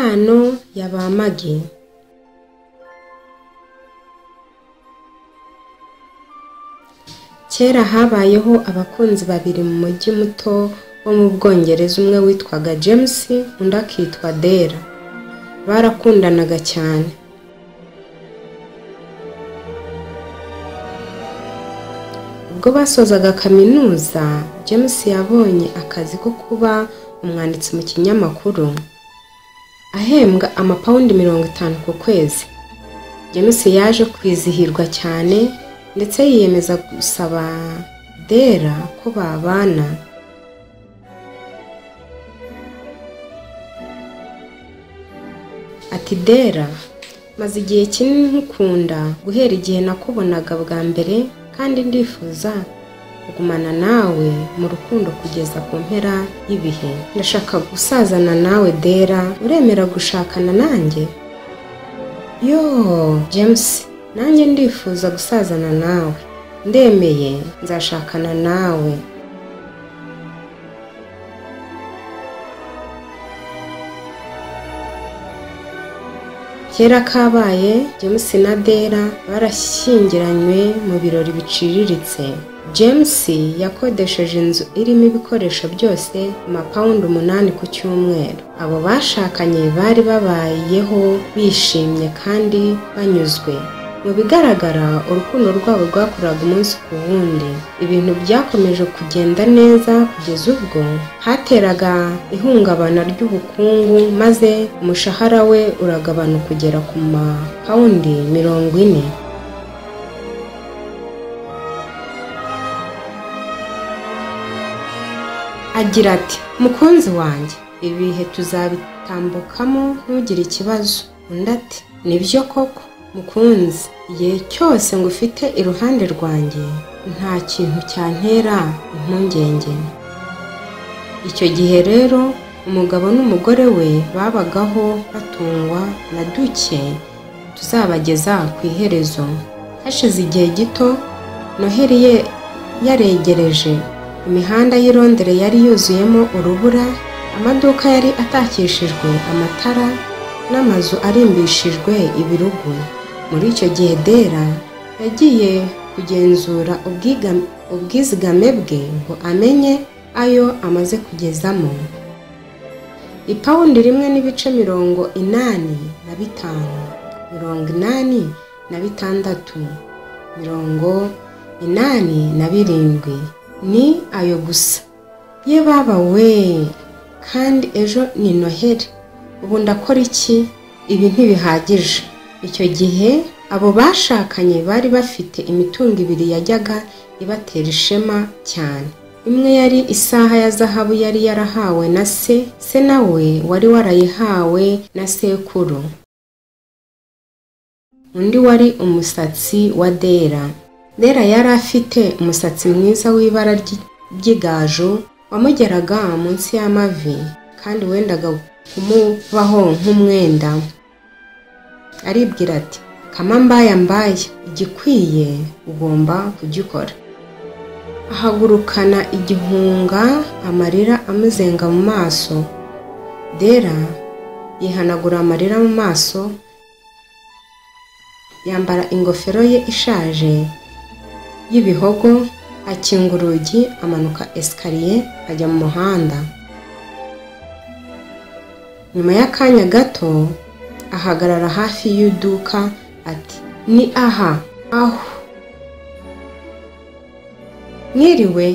Impano ya ba Magi. Kera habayeho abakunzi babiri mu mujyi muto wo mu Bwongereza, umwe witwaga James undi akitwa Dera. Barakundanaga cyane. Ubwo basozaga kaminuza, James yabonye akazi ko kuba umwanditsi mu kinyamakuru, ahembwa amapawundi 50 ku kwezi. James yaje kwizihirwa cyane ndetse yiyemeza gusaba Dera ko babana. Ati: Dera, maze igihe kinini nkukunda guhera igihe nakubonaga bwa mbere, kandi ndifuza kugumana nawe mu rukundo kugeza ku mpera y'ibihe. Ndashaka gusazana nawe Dera, uremera gushakana nanjye? Yo James, nanjye ndifuza gusazana nawe. Ndemeye, nzashakana nawe. Kera kabaye, James na Dera barashyingiranywe mu birori biciriritse. James yakodesheje inzu irimo ibikoresho byose amapawundi 8 ku cyumweru. Abo bashakanye bari babayeho bishimye kandi banyuzwe. Mu bigaragara, urukundo rwabo rwakuraga umunsi ku wundi. Ibintu byakomeje kugenda neza kugeza ubwo hateraga ihungabana ry'ubukungu, maze umushahara we uragabanuka kugera ku mapawundi 40. Agira ati: mukunzi wanjye, ibihe tuzabitambukamo, ntugire ikibazo. Undi ati: nibyo koko mukunzi, igihe cyose ngufite iruhande rwanjye nta kintu cyantera impungenge. Icyo gihe rero umugabo n'umugore we babagaho batungwa na duke tuzabageza ku iherezo. Hashize igihe gito, Noheri ye yaregereje. Imihanda y'i Londres yari yuzuyemo urubura, amaduka yari atakishijwe amatara n'amazu arimbishijwe ibirugu. Muri icyo gihe Dera yagiye kugenzura ubwizigame bwe ngo amenye ayo amaze kugezamo. Ipawundi 1.85, 86, 87 ni ayo gusa. Ye baba we, kandi ejo ni Noheri, ubu ndakora iki? Ibi ntibihagije. Icyo gihe abo bashakanye bari bafite imitungo ibiri yajyaga ibatera ishema cyane. Imwe yari isaha ya zahabu yari yarahawe na se, se nawe wari warayihawe na sekuru. Undi wari umusatsi wa Dera. Dera yari afite umusatsi mwiza w'ibara ry'igaju wamugeraga munsi y'amavi, kandi wendaga kumubaho nk'umwenda. Aribwira ati: kama mbaya mbaya, igikwiye ugomba kugikora. Ahagurukana igihunga, amarira amuzenga mu maso. Dera yihanagura amarira mu maso, yambara ingofero ye ishaje y'ibihogo, akinga urugi, amanuka esikariye ajya mu muhanda. Nyuma y'akanya gato ahagarara hafi y'iduka ati: ni aha aho mwiriwe,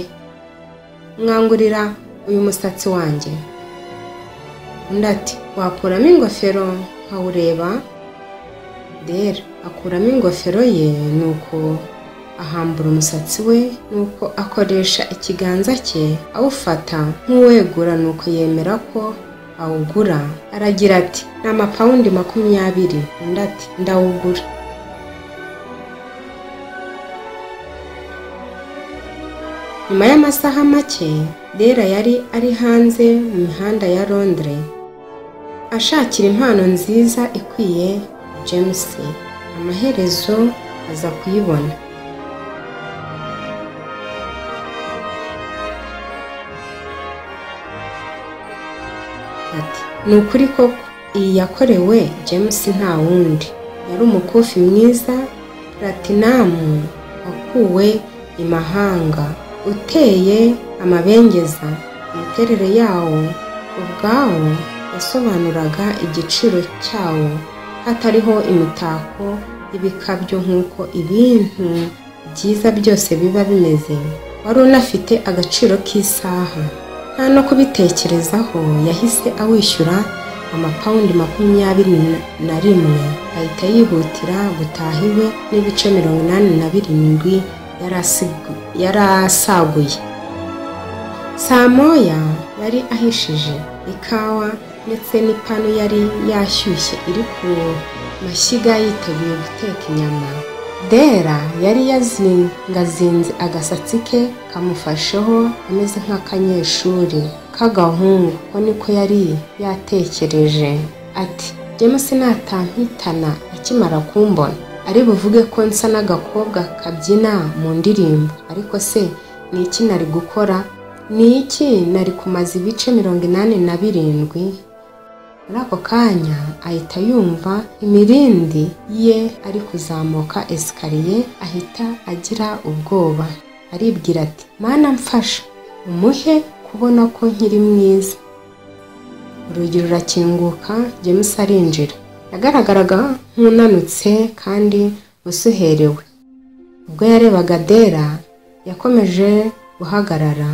mwangurira uyu musatsi wanjye? Undi ati: wakuramo ingofero nkawureba? Dera akuramo ingofero ye, nuko ahambura umusatsi we, nuko akoresha ikiganza cye awufata nk'uwegura, nuko yemera ko awugura. Aragira ati: ni amapawundi 20. Undi ati: ndawugura. Nyuma y'amasaha make, Dera yari ari hanze mu mihanda ya Londres ashakira impano nziza ikwiye James. Amaherezo aza kuyibona. Ati: ni ukuri koko Iyi yakorewe James nta wundi, yari umukufi mwiza platinamu wakuwe imahanga, uteye amabengeza. Imiterere yawo ubwawo yasobanuraga igiciro cyawo, hatariho imitako y'ibikabyo nk'uko ibintu byiza byose biba bimeze. Wari unafite agaciro k'isaha. Nta no kubitekerezaho yahise awishyura amapawundi 21, ahita yihutira gutaha iwe n'ibice 87 yarasaguye. Saa moya yari ahishije ikawa ndetse n'ipanu yari yashyushye iri ku mashyiga yiteguye guteka inyama. Dera yari yazingazinze agasatsi ke kamufasheho ameze nk'akanyeshuri k'agahungu, ko niko yari yatekereje. Ati James natampitana akimara kumbona ari buvuge ko nsa n'agakobwa kabyina mu ndirimbo, ariko se ni iki nari gukora? Ni iki nari kumaza ibice 87? Muri ako kanya ahita yumva imirindi ye ari kuzamuka esikariye, ahita agira ubwoba. Aribwira ati Mana mfasha umuhe kubona ko nkiri mwiza. Urugi rurakinguka, James arinjira. Yagaragaraga nk'unanutse kandi usuherewe. Ubwo yarebaga Dera yakomeje guhagarara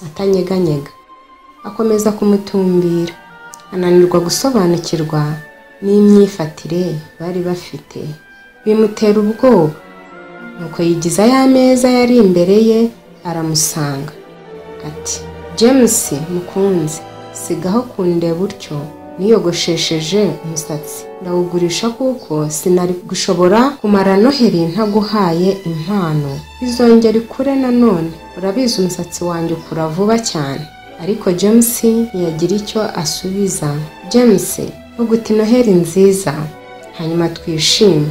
atanyeganyega, akomeza kumutumbira, ananirwa gusobanukirwa n'imyifatire bari bafite, bimutera ubwoba. Nuko yigiza y'ameza yari imbere ye aramusanga, ati James mukunzi, sigaho kundeba utyo, niyogoshesheje umusatsi ndawugurisha kuko sinari gushobora kumara Noheri ntaguhaye impano. Bizongera ikure nanone, urabizi umusatsi wanjye ukura vuba cyane. Ariko James ntiyagira icyo asubiza. James, vuga uti Noheri nziza, hanyuma twishime.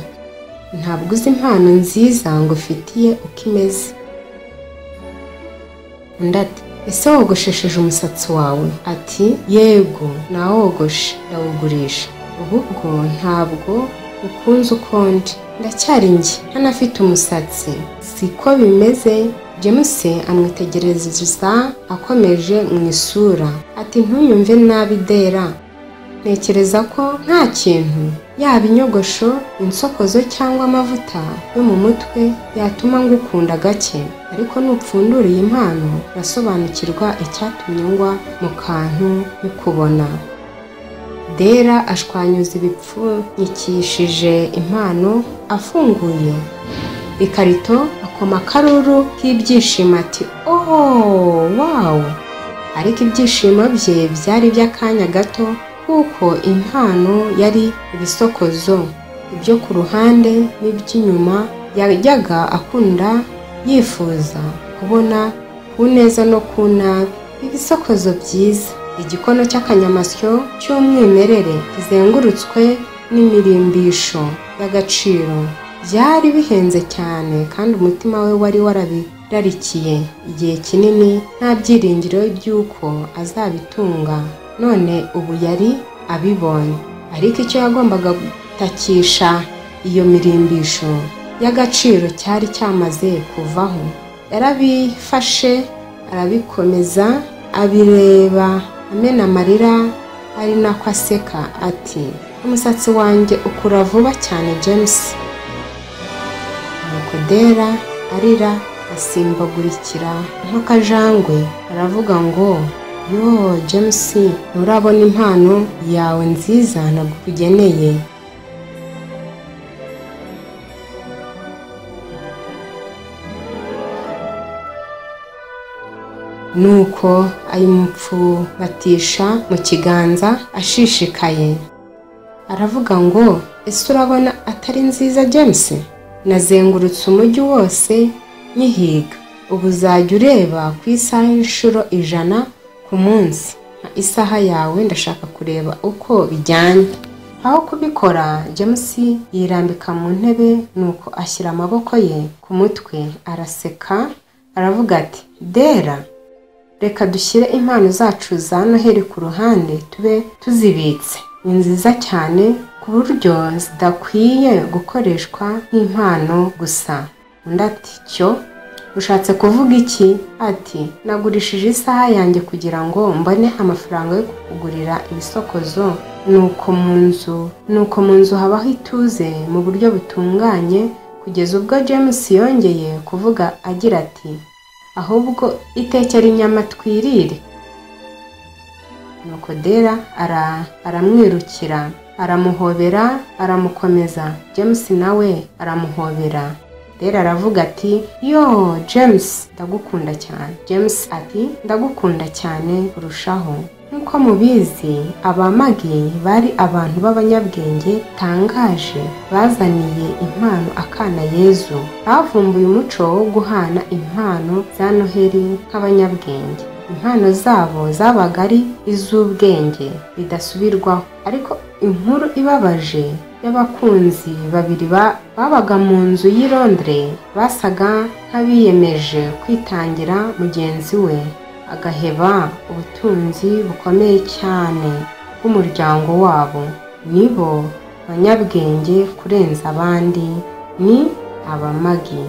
Ntabwo uzi impano nziza ngufitiye uko imeze. Undi ati ese wogoshesheje umusatsi wawe? Ati yego nawogoshe ndawugurisha. Ubu bwo ntabwo ukunze uko ndi, ndacyari njye ntanafite umusatsi. Siko bimeze. James amwitegereza akomeje mu isura, ati ntunyumve nabi Dera, ntekereza ko nta kintu yaba inyogosho, insokozo cyangwa amavuta yo mu mutwe yatuma ngukunda gake, ariko nupfundura iyi mpano urasobanukirwa icyatumye ngwa mu kantu nkikubona. Dera ashwanyuza ibipfunyikishije impano, afunguye ikarito akoma akaruru k'ibyishimo ati oh wow! Ariko ibyishimo bye byari iby'akanya gato, kuko impano yari ibisokozo, ibyo ku ruhande n'iby'inyuma yajyaga akunda yifuza kubona ku neza no ku nabi. Ibisokozo byiza, igikono cy'akanyamasyo cy'umwimerere kizengurutswe n'imirimbisho y'agaciro, byari bihenze cyane kandi umutima we wari warabirarikiye igihe kinini nta byiringiro by'uko azabitunga, none ubu yari abibonye. Ariko icyo yagombaga gutakisha iyo mirimbisho y'agaciro cyari cyamaze kuvaho. Yarabifashe arabikomeza, abireba amena amarira ari nako aseka ati umusatsi wanjye ukura vuba cyane James. Nuko Dera arira asimbagurikira nk'akajangwe, aravuga ngo yo James, nturabona impano yawe nziza nagukugeneye. Nuko ayimupfubatisha mu kiganza ashishikaye, aravuga ngo ese urabona atari nziza James? Nazengurutse umujyi wose nyihiga, ubu uzajya ureba ku isaha inshuro 100 ku munsi. Isaha yawe ndashaka kureba uko bijyanye. Aho kubikora James yirambika mu ntebe, nuko ashyira amaboko ye ku mutwe araseka, aravuga ati Dera, reka dushyire impano zacu za Noheri ku ruhande tube tuzibitse. Ni nziza cyane ku buryo zidakwiye gukoreshwa nk'impano gusa. Undi ati: "Cyo ushatse kuvuga iki?" Ati: "Nagurishije isaha yanjye kugira ngo mbone amafaranga yo kukugurira ibisokozo." Nuko mu nzu habaho ituze mu buryo butunganye, kugeza ubwo James yongeye kuvuga agira ati: "Ahubwo itekera inyama twirire." Nuko Dera aramwirukira, aramuhobera, aramukomeza. James nawe aramuhobera. Dera aravuga ati: "Yo James, ndagukunda cyane." James ati: "Ndagukunda cyane kurushaho." Nk'uko mubizi, Abamagi bari abantu b'abanyabwenge tangaje bazaniye impano akana Yezu. Bavumbuye umuco wo guhana impano za Noheli nk'abanyabwenge. Impano zabo zabaga ari iz'ubwenge bidasubirwaho. Ariko inkuru ibabaje y'abakunzi babiri babaga mu nzu y'i Londres basaga nk'abiyemeje kwitangira mugenzi we, agaheba ubutunzi bukomeye cyane bw'umuryango wabo, nibo banyabwenge kurenza abandi, ni Abamagi.